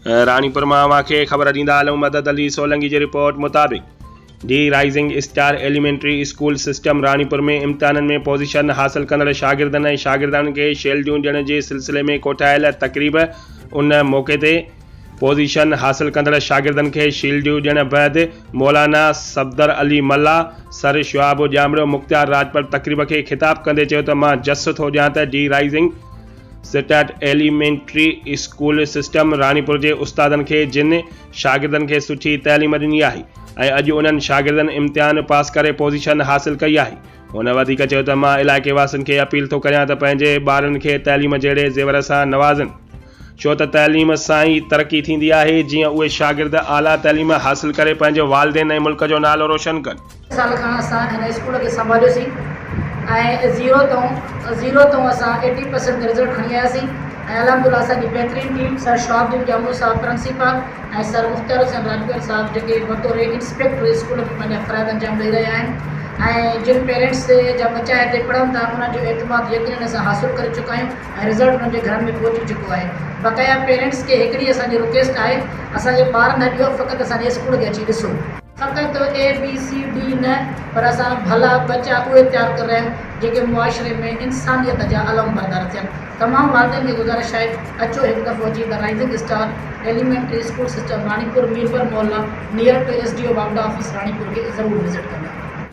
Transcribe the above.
راڻيپور مان اوهان کي خبر ڏيندا هلون مدد علي سولنگي جي رپورٽ مطابق the rising star elementary school system Ranipur ۾ امتحانن ۾ پوزيشن حاصل ڪندڙ شاگردن ۽ شاگردياڻين کي شيلڊيون ڏيڻ جي سلسلي ۾ ڪوٺايل تقريب ان موقعي تي پوزيشن حاصل ڪندڙ شاگردن کي شيلڊيون ڏيڻ بعد مولانا صفدر علي ملاح، سر شهاب ڄامڙو، مختيار راڄپر تقريب کي خطاب ڪندي چيو ته مان جس ٿو ڏيان ته the rising star elementary school system Ranipur جي استادن کي جن شاگردن کي سٺي تعليم ڏني آهي ۽ اڄ انهن شاگردن امتحان پاس ڪري پوزيشن حاصل ڪئي آهي. هن وڌيڪ چيو ته مان علائقي واسين کي اپيل ٿو ڪريان ته پنهنجي ٻارن کي تعليم جهڙي زيور سان نوازين ڇو ته تعليم سان ئي ترقي ٿيندي آهي جيئن اهي شاگرد اعليٰ تعليم حاصل ڪري پنهنجي والدين ۽ ملڪ جو نالو روشن ڪن. سال کان اسان هن اسڪول کي سنڀاليوسين ۽ زيرو تئون زيرو تئون اسان ايٽي پرسنٽ تي رزلٽ کڻي آياسين ۽ الحمد لله اسان جي بهترين ٽيم سر شهاب الدين ڄامڙو صاحب پرنسيپال ۽ سر مختيار حسين راڄپر صاحب جيڪي بطور انسپيڪٽر اسڪول ۾ پنهنجا فرائض انجام ڏئي رهيا آهن ۽ جن پيرنٽس جا ٻچا هتي پڙهن ٿا انهن جو اعتماد يقينن اسان حاصل ڪري چڪا آهيون ۽ رزلٽ انهن جي گهرن ۾ پهچي چڪو آهي بقايا پيرنٽس کي هڪڙي اسان جي رڪويسٽ آهي اسان جي ٻارن نه ڏيو فقط اسان جي اسڪول کي اچي ڏسو. فقط اي بي سي ڊي نه پر اسان ڀلا ٻچا اهي تيار ڪري رهيا آهيون جيڪي معاشري ۾ انسانيت جا علمبردار ٿين. تمام والدين کي گذارش آهي اچو هڪ دفعو اچي the rising star elementary school system Ranipur Mirpur Mohalla near to S D O واپڊا office Ranipur کي ضرور وزٽ ڪندا.